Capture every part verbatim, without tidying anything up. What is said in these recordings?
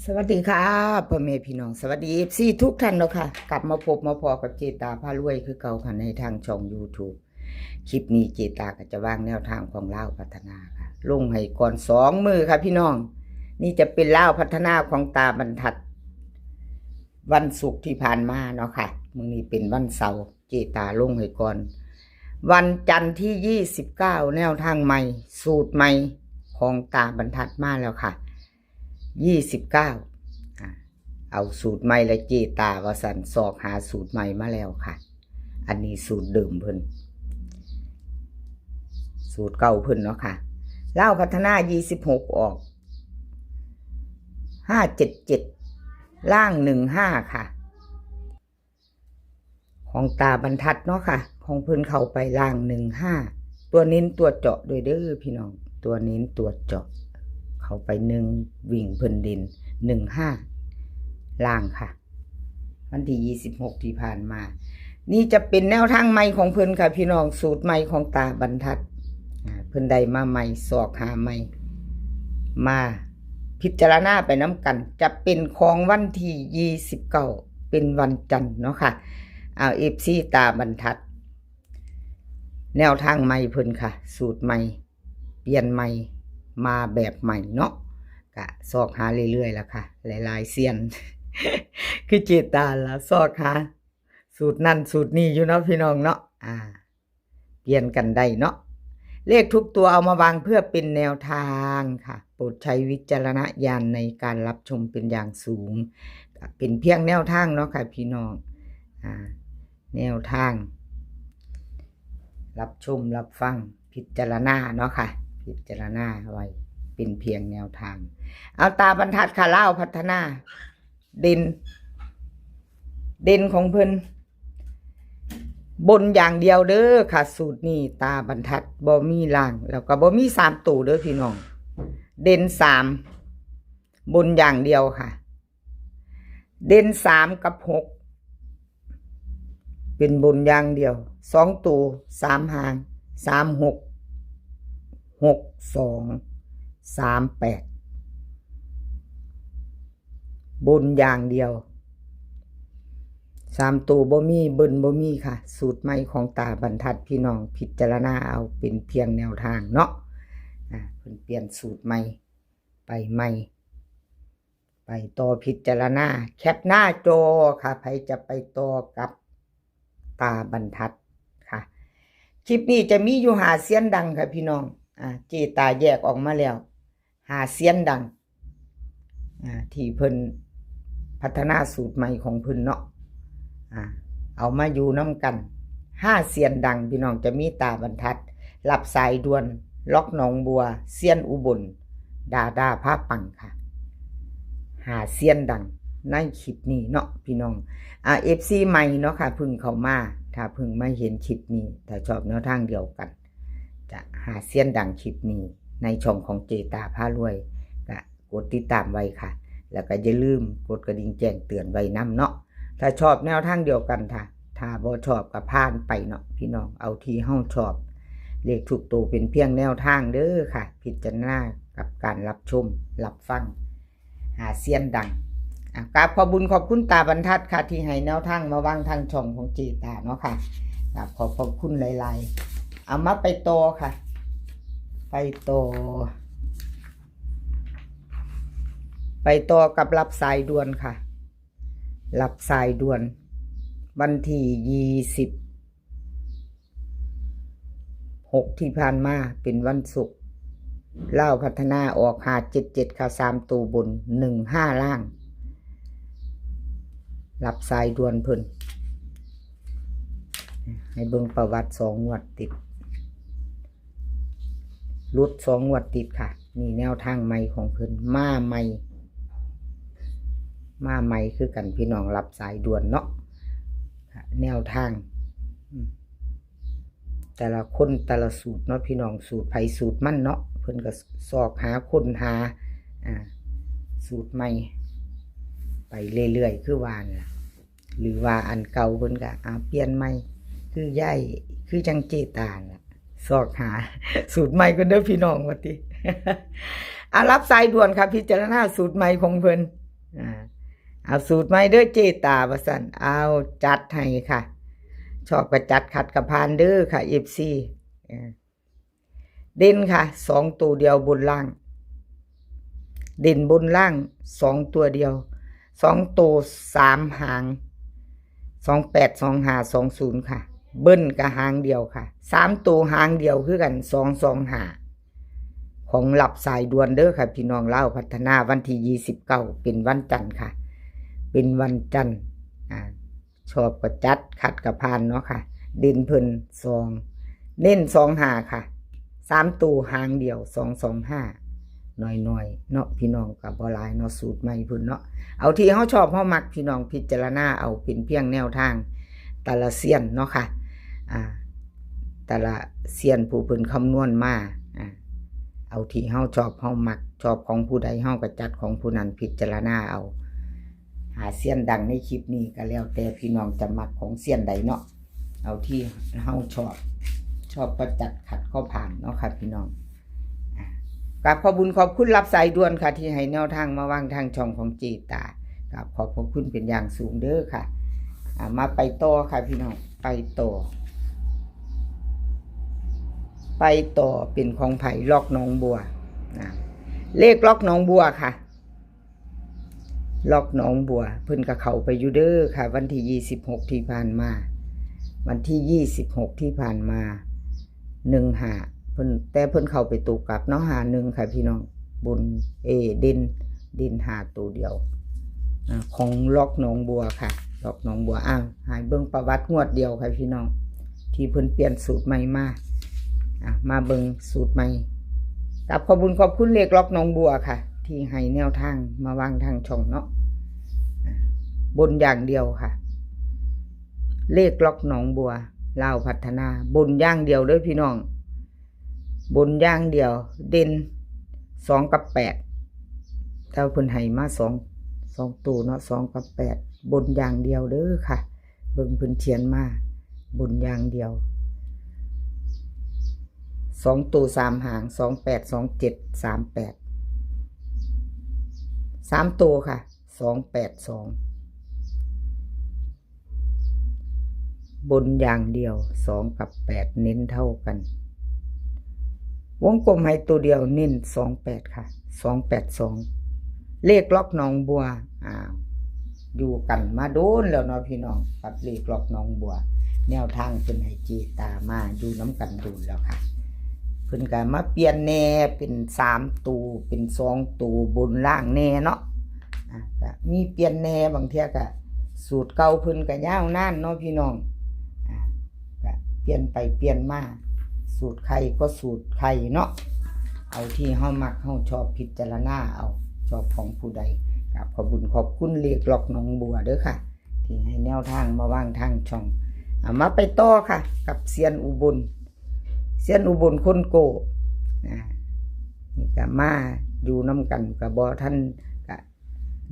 สวัสดีค่ะ พ่อแม่พี่น้อง สวัสดี เอฟซี ทุกท่านเนาะค่ะ กลับมาพบมาพ้อกับเจตาพารวยคือเก่าค่ะ ในทางช่อง YouTube คลิปนี้เจตาก็จะวางแนวทางของลาวพัฒนาค่ะ ลงให้ก่อนสองมื้อค่ะพี่น้อง นี่จะเป็นลาวพัฒนาของตาบรรทัด วันศุกร์ที่ผ่านมาเนาะค่ะ มื้อนี้เป็นวันเสาร์ เจตาลงให้ก่อน วันจันทร์ที่ยี่สิบเก้า แนวทางใหม่ สูตรใหม่ของตาบรรทัดมาแล้วค่ะ ยี่สิบเก้า อ่า เอาสูตรใหม่และเจตาว่าซั่น ซอกหาสูตรใหม่มาแล้วค่ะ อันนี้สูตรเดิมเพิ่น สูตรเก่าเพิ่นเนาะค่ะ ลาวพัฒนา ยี่สิบหก ออก ห้าเจ็ดเจ็ด ล่าง หนึ่งห้า ค่ะ ของตาบรรทัดเนาะค่ะ ของเพิ่นเข้าไปล่าง หนึ่งห้า ตัวเน้นตัวเจาะด้วยเด้อพี่น้อง ตัวเน้นตัวเจาะ เข้าไปหนึ่ง วิ่งเพิ่นเด่น หนึ่งห้า ล่างค่ะ วันที่ยี่สิบหกที่ผ่านมา นี่จะเป็นแนวทางใหม่ของเพิ่นค่ะพี่น้อง สูตรใหม่ของตาบรรทัด อ่า เพิ่นได้มาใหม่ ซอกหาใหม่ มาพิจารณาไปนำกัน จะเป็นของวันที่ยี่สิบเก้า เป็นวันจันทร์เนาะค่ะ เอา เอฟซี ตาบรรทัด แนวทางใหม่เพิ่นค่ะ สูตรใหม่ เปลี่ยนใหม่ มาแบบใหม่เนาะ กะซอกหาเรื่อยๆล่ะค่ะ หลายๆเซียน คือเจตาล่ะ ซอกหา สูตรนั่นสูตรนี้อยู่เนาะพี่น้องเนาะ อ่า เปลี่ยนกันได้เนาะ เลขทุกตัวเอามาวางเพื่อเป็นแนวทางค่ะ โปรดใช้วิจารณญาณในการรับชมเป็นอย่างสูง เป็นเพียงแนวทางเนาะค่ะพี่น้อง อ่า แนวทาง รับชมรับฟัง พิจารณาเนาะค่ะ พิจารณาไว้เป็นเพียงแนวทาง เอาตาบรรทัดค่ะลาวพัฒนา เด่น เด่นของเพิ่น บนอย่างเดียวเด้อค่ะ สูตรนี้ตาบรรทัด บ่มีล่าง แล้วก็บ่มีสามตัวเด้อพี่น้อง เด่นสาม บนอย่างเดียวค่ะ เด่นสามกับหก เป็นบนอย่างเดียว สองตัว สามหาง สามหก หกสอง สามแปด บนอย่างเดียว สามตัวบ่มี เบิ้ลบ่มีค่ะ สูตรใหม่ของตาบรรทัด พี่น้องพิจารณาเอาเป็นเพียงแนวทางเนาะ อ่า เพิ่นเปลี่ยนสูตรใหม่ ไปใหม่ ไปต่อพิจารณา แคปหน้าจอค่ะ ไผจะไปต่อกับตาบรรทัดค่ะ คลิปนี้จะมีอยู่ห้าเซียนดังค่ะพี่น้อง อ่า เจตาแยกออกมาแล้ว ห้าเซียนดัง อ่า ที่เพิ่นพัฒนาสูตรใหม่ของเพิ่นเนาะ อ่า เอามาอยู่นำกัน ห้าเซียนดังพี่น้อง จะมีตาบรรทัด รับสายด่วน ล็อกหนองบัว เซียนอุบล ดาดาพาปังค่ะ ห้าเซียนดังในคลิปนี้เนาะพี่น้อง อ่า เอฟซี ใหม่เนาะค่ะ เพิ่งเข้ามา ถ้าเพิ่งมาเห็นคลิปนี้ ถ้าชอบแนวทางเดียวกัน จะห้าเซียนดังคลิปนี้ ในช่องของเจตาพารวย ก็กดติดตามไว้ค่ะ แล้วก็อย่าลืมกดกระดิ่งแจ้งเตือนไว้นำเนาะ ถ้าชอบแนวทางเดียวกันค่ะ ถ้าบ่ชอบก็ผ่านไปเนาะพี่น้อง เอาที่เฮาชอบ เลขทุกตัวเป็นเพียงแนวทางเด้อค่ะ พิจารณากับการรับชม รับฟัง ห้าเซียนดัง อ่ะ กราบขอบบุญขอบคุณตาบรรทัดค่ะ ที่ให้แนวทางมาวางทางช่องของเจตาเนาะค่ะ กราบขอบขอบคุณหลายๆ เอามาไปต่อค่ะ ไปต่อ ไปต่อกับรับสายด่วนค่ะ รับสายด่วน วันที่ยี่สิบหกที่ผ่านมาเป็นวันศุกร์ ลาวพัฒนาออกห้าเจ็ดเจ็ดค่ะ สามตัวบน หนึ่งห้าล่าง รับสายด่วนเพิ่น ให้เบิ่งประวัติสองงวดติด หลุดสองงวดติดค่ะ นี่แนวทางใหม่ของเพิ่น มาใหม่ มาใหม่คือกันพี่น้อง รับสายด่วนเนาะ แนวทาง อืม แต่ละคนแต่ละสูตรเนาะพี่น้อง สูตรไผสูตรมันเนาะ เพิ่นก็ซอกหาค้นหา อ่า สูตรใหม่ ไปเรื่อยๆ คือว่านั่นล่ะ หรือว่าอันเก่าเพิ่นก็ อ่า เปลี่ยนใหม่ คือย้าย คือจังเจตาน่ะ ซอกหา สูตรใหม่กันเด้อพี่น้อง ว่าติ อ่ะ รับสายด่วนค่ะ พิจารณาสูตรใหม่ของเพิ่น อ่า เอาสูตรใหม่เด้อเจตาว่าซั่น เอาจัดให้ค่ะ ชอบก็จัด ขัดก็ผ่านเด้อค่ะ เอฟซี เออ เด่นค่ะ สองตัวเดียวบนล่าง เด่นบนล่าง สองตัวเดียว สองตัว สามหาง สองแปด สองห้า สองศูนย์ ค่ะ เบิ้ลก็หางเดียวค่ะ สามตัวหางเดียวคือกัน สองสองห้า ของรับสายด่วนเด้อค่ะ พี่น้องลาวพัฒนา วันที่ยี่สิบเก้า เป็นวันจันทร์ค่ะ เป็นวันจันทร์ อ่า ชอบก็จัด ขัดก็ผ่านเนาะค่ะ เด่นเพิ่น สอง เน้น สองห้า ค่ะ สามตัวหางเดียว สองสองห้า น้อยๆ เนาะพี่น้อง ก็บ่หลายเนาะ สูตรใหม่เพิ่นเนาะ เอาที่เฮาชอบเฮามัก พี่น้องพิจารณาเอา เป็นเพียงแนวทาง แต่ละเซียนเนาะค่ะ อ่า แต่ละเซียนผู้เพิ่นคำนวณมา อ่า เอาที่เฮาชอบเฮามัก ชอบของผู้ใดเฮาก็จัดของผู้นั้น พิจารณาเอา หาเซียนดังในคลิปนี้ก็แล้วแต่พี่น้องจะมักของเซียนใดเนาะ เอาที่เฮาชอบ ชอบก็จัด ขัดก็ผ่านเนาะค่ะพี่น้อง อ่ะ กราบขอบบุญขอบคุณรับสายด่วนค่ะ ที่ให้แนวทางมาวางทางช่องของเจตา กราบขอบพระคุณเป็นอย่างสูงเด้อค่ะ อ่ะ มาไปต่อค่ะพี่น้อง ไปต่อ ไปต่อเป็นของไผ ล็อกหนองบัว นะ เลขล็อกหนองบัวค่ะ ล็อกหนองบัว เพิ่นก็เข้าไปอยู่เด้อค่ะ วันที่ยี่สิบหกที่ผ่านมา วันที่ยี่สิบหกที่ผ่านมา หนึ่งห้า เพิ่น แต่เพิ่นเข้าไปตัวกลับเนาะ ห้าหนึ่ง ค่ะพี่น้อง บน เอ เด่น เด่นห้าตัวเดียว อ่า ของล็อกหนองบัวค่ะ ล็อกหนองบัว อ้าว ให้เบิ่งประวัติงวดเดียวค่ะพี่น้อง ที่เพิ่นเปลี่ยนสูตรใหม่มา อ่ะ มาเบิ่งสูตรใหม่ กราบขอบบุญขอบคุณเลขล็อกหนองบัวค่ะ ที่ให้แนวทางมาวางทางช่องเนาะ อ่ะ บนอย่างเดียวค่ะ เลขล็อกหนองบัว ลาวพัฒนา บนอย่างเดียวเด้อพี่น้อง บนอย่างเดียว เด่น สองกับแปด แต่ว่าเพิ่นให้มาสอง สองตัวเนาะ สองกับแปด บนอย่างเดียวเด้อค่ะ เบิ่งเพิ่นเขียนมา บนอย่างเดียว สองตัว สามหาง สองแปด สองเจ็ด สามแปด สามตัวค่ะ สองแปดสอง บนอย่างเดียว สองกับแปด เน้นเท่ากัน วงกลมให้ตัวเดียว เน้น สองแปด ค่ะ สองแปดสอง เลขล็อกหนองบัว อ้าว อยู่กันมาโดนแล้วเนาะพี่น้อง กับเลขล็อกหนองบัว แนวทางเพิ่นให้เจตามาอยู่นำกันโดนแล้วค่ะ เพิ่นก็มาเปลี่ยนแหน่ เป็นสามตัว เป็นสองตัว บนล่างแหน่เนาะ อ่ะ ก็มีเปลี่ยนแหน่ บางเทื่อก็สูตรเก่าเพิ่นก็ยาวนานเนาะพี่น้อง อ่ะ ก็เปลี่ยนไปเปลี่ยนมา สูตรใครก็สูตรใครเนาะ เอาที่เฮามักเฮาชอบ พิจารณาเอา ชอบของผู้ใด กราบขอบบุญขอบคุณเลขล็อกหนองบัวเด้อค่ะ ที่ให้แนวทางมาวางทางช่อง เอามาไปต่อค่ะ กับเซียนอุบล เซียนอุบลคนโก้ อ่า นี่ก็มาอยู่นำกัน ก็บ่ทัน ก็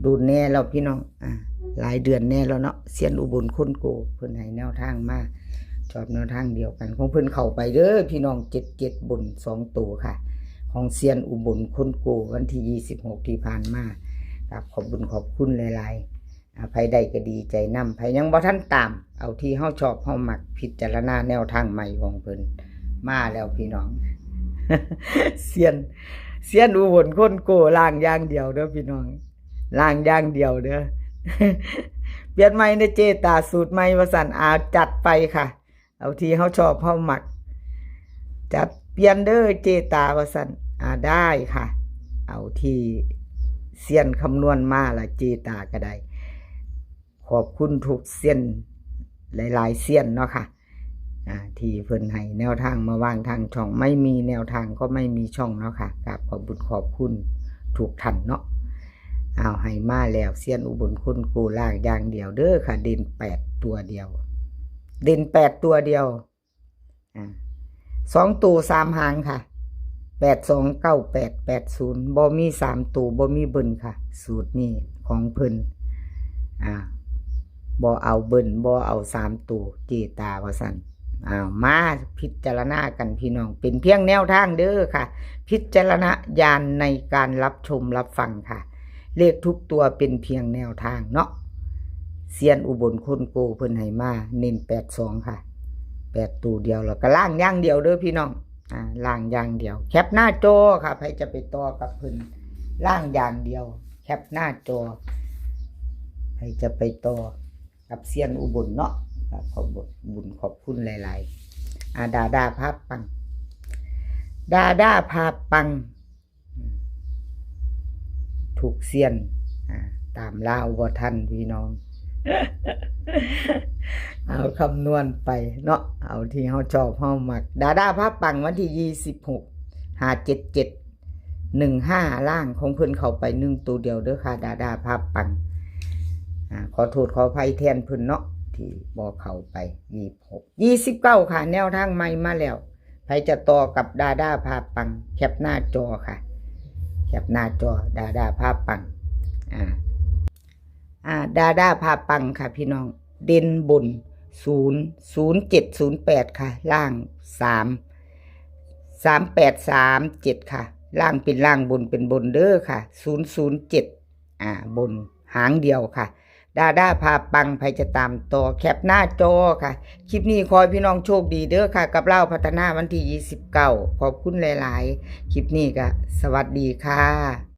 โดนแหน่แล้วพี่น้อง อ่า หลายเดือนแหน่แล้วเนาะ เซียนอุบลคนโก้ เพิ่นให้แนวทางมา ชอบแนวทางเดียวกัน ของเพิ่นเข้าไปเด้อพี่น้อง เจ็ดเจ็ด บนสองตัวค่ะ ของเซียนอุบลคนโก้ วันที่ยี่สิบหกที่ผ่านมา กราบขอบบุญขอบคุณหลายๆ อ่า ไผได้ก็ดีใจนำ ไผยังบ่ทันตาม เอาที่เฮาชอบเฮามัก พิจารณาแนวทางใหม่ของเพิ่น มาแล้วพี่น้อง เซียน เซียนอุบลคนโก้ ล่างอย่างเดียวเด้อพี่น้อง ล่างอย่างเดียวเด้อ เปลี่ยนใหม่ในเจตา สูตรใหม่ว่าซั่น อ่า จัดไปค่ะ เอาที่เฮาชอบเฮามัก จัดเปลี่ยนเด้อเจตาว่าซั่น อ่า ได้ค่ะ เอาที่เซียนคำนวณมาละ เจตาก็ได้ ขอบคุณทุกเซียน หลายๆเซียนเนาะค่ะ อ่า ที่เพิ่นให้แนวทางมาวางทางช่อง ไม่มีแนวทางก็ไม่มีช่องเนาะค่ะ กราบขอบบุญขอบคุณทุกท่านเนาะ เอาให้มาแล้ว เซียนอุบลคนโก้ ล่างอย่างเดียวเด้อค่ะ เด่นแปดตัวเดียว เด่นแปดตัวเดียว อ่า สองตัว สามหางค่ะ แปดสอง เก้าแปด แปดศูนย์ บ่มีสามตัว บ่มีเบิ้ลค่ะ สูตรนี้ของเพิ่น อ่า บ่เอาเบิ้ล บ่เอาสามตัว เจตาว่าซั่น อ้าว มาพิจารณากันพี่น้อง เป็นเพียงแนวทางเด้อค่ะ พิจารณญาณในการรับชมรับฟังค่ะ เลขทุกตัวเป็นเพียงแนวทางเนาะ เซียนอุบลคนโกเพิ่นให้มาเน้นแปดสองค่ะ แปดตัวเดียว แล้วก็ล่างอย่างเดียวเด้อพี่น้อง อ่า ล่างอย่างเดียว แคปหน้าจอค่ะ ใครจะไปต่อกับเพิ่น ล่างอย่างเดียว แคปหน้าจอ ใครจะไปต่อกับเซียนอุบลเนาะ ครับ ขอบบุญขอบคุณหลายๆ อ่า ดาด้าพาปัง ดาด้าพาปัง ทุกเซียน อ่า ตามลาวบ่ทันพี่น้อง เอาคำนวณไปเนาะ เอาที่เฮาชอบเฮามัก ดาด้าพาปังวันที่ยี่สิบหก ห้าเจ็ดเจ็ด หนึ่งห้า ล่างของเพิ่นเข้าไปหนึ่งตัวเดียวเด้อค่ะ ดาด้าพาปัง อ่า ขอโทษขออภัยแทนเพิ่นเนาะ ที่บ่เข้าไป ยี่สิบหก ยี่สิบเก้า ค่ะ แนวทางใหม่มาแล้ว ใครจะต่อกับดาด้าพาปัง แคปหน้าจอค่ะ แคปหน้าจอ ดาด้าพาปัง อ่า อ่า ดาด้าพาปังค่ะพี่น้อง เด่นบน ศูนย์ ศูนย์เจ็ด ศูนย์แปด ค่ะ ล่าง สาม สามแปด สามเจ็ด ค่ะ ล่างเป็นล่างบนเป็นบนเด้อค่ะ ศูนย์ศูนย์เจ็ด อ่า บนหางเดียวค่ะ ดาด้าพาปัง ใครจะตามต่อ แคปหน้าจอค่ะ คลิปนี้ขอให้พี่น้องโชคดีเด้อค่ะ กับลาวพัฒนาวันที่ยี่สิบเก้า ขอบคุณหลายๆ คลิปนี้ก็สวัสดีค่ะ